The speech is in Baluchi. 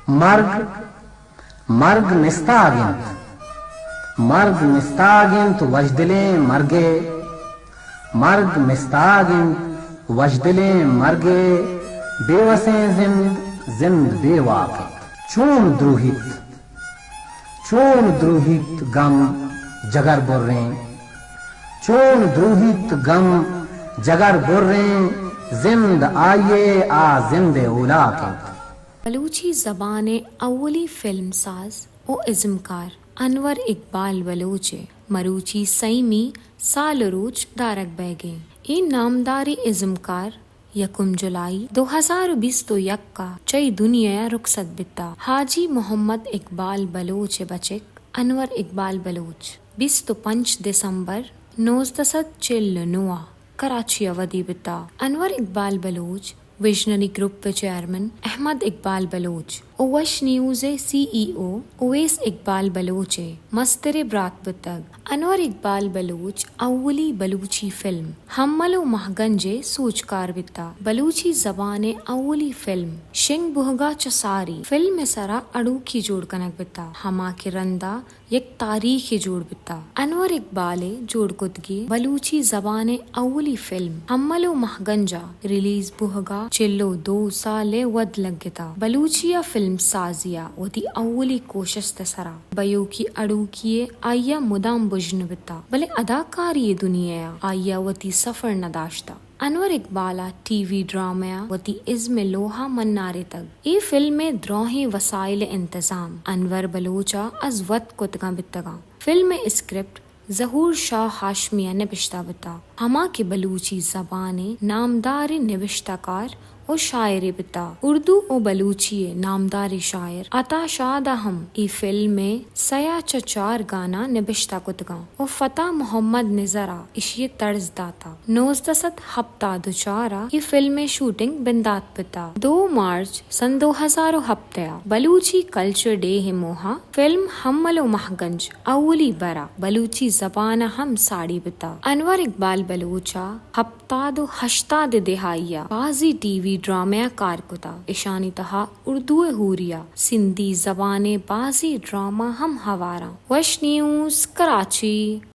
مرگ، مرگ مستاگ انت، مرگ مستاگ انت، وژدلیں مرگے۔ مرگ مستاگ انت، وژدلیں مرگے، بے وسیں زند، زند بے واک انت۔ چون دروہیت، چون دروہیت گم جگر بریں، چون دروہیت گم جگر بریں، زند آئیے آ زند ہولاک انت۔ بلوچی زبان ءِ اولی فلم ساز ءُ ازمکار انور اقبال بلوچ ءِ مروچی سئیمی سال ءُ روچ دارگ بئیگ ءَ اِنت۔ اے نامداریں ازمکار یکم جولائی دو ہزار ءُ بیست ءُ یک ءَ چہ اے دنیا ءَ رخصت بیتا۔ حاجی محمد اقبال بلوچ ءِ بچک انور اقبال بلوچ بیست ءُ پنچ دسمبر نوزدہ سد چل ءُ نو ءَ کراچی ءَ ودی بیتا۔ انور اقبال بلوچ وژنری گروپ ءِ چیئرمین احمد اقبال بلوچ ءُ وش نیوز ءِ سی ای او اویس اقبال بلوچ ءِ مستریں برات بوتگ۔ انور اقبال بلوچ اولی بلوچی فلم ہمل ءُ مہگنج ءِ سوجکار بیتا۔ بلوچی زبان ءِ اولی فلم شنگ بوہگا چہ ساری فلم ءِ سرا اڑوکی جوڑ کنگ بیتا، ہما کہ رندا یک تاریخے جوڑ بیتا۔ انور اقبال ءِ جوڑ کتگیں بلوچی زبان ءِ اولی فلم ہمل ءُ مہگنج ءِ ریلیز بوہگا چل ءُ دو سال ءِ وھد لگتا۔ بلوچی ءَ فلم سازی ءِ وتی اولی کوشست ءِ سرا بئیوکی اڑوکی ءَ آئی ءَ مدام بژن بیتا، بلے اداکاری ءِ دنیا ءَ آئی ءَ وتی سفر نہ داشتا۔ انور اقبال ءَ ٹی وی ڈرامہ ءَ وتی ازم ءِ لوہا مناریتگ۔ اے فلم ءِ دراہیں وسائل ءِ انتظام انور بلوچ ءَ از وت کتگاں بیتگاں۔ فلم ءِ اسکرپٹ ظہور شاہ ہاشمی ءَ نبشتہ بیتا، ہما کہ بلوچی زبان ءِ نامداریں نبشتہ کار ءُ شاعرے بیتا۔ اردو ءُ بلوچی ءِ نامداریں شاعر عطا شاد ءَ ہم اے فلم ءِ سئے ءَ چہ چار گانا نبشتہ کتگاں ءُ فتح محمد نظر ءَ اشی ءِ طرز داتا۔ نوزدہ سد ہپتاد ءُ چار ءَ اے فلم ءِ شوٹنگ بندات بیتا۔ دو مارچ سن دو ہزار ءُ ہپت ءَ بلوچی کلچر ڈے ءِ موہ ءَ فلم ہمل ءُ مہگنج اولی بر ءَ بلوچی زبان ءَ ہم ساڑی بیتا۔ انور اقبال بلوچ ءَ ہپتاد ءُ ہشتاد ءِ دہائی ءَ بازیں ٹی وی ڈرامہ ءَ کار کتا۔ اشانی تہا اردو ءِ ہوری ءَ سندھی زبان ءِ بازیں ڈرامہ ہم ہوار اَں۔ وش نیوز، کراچی۔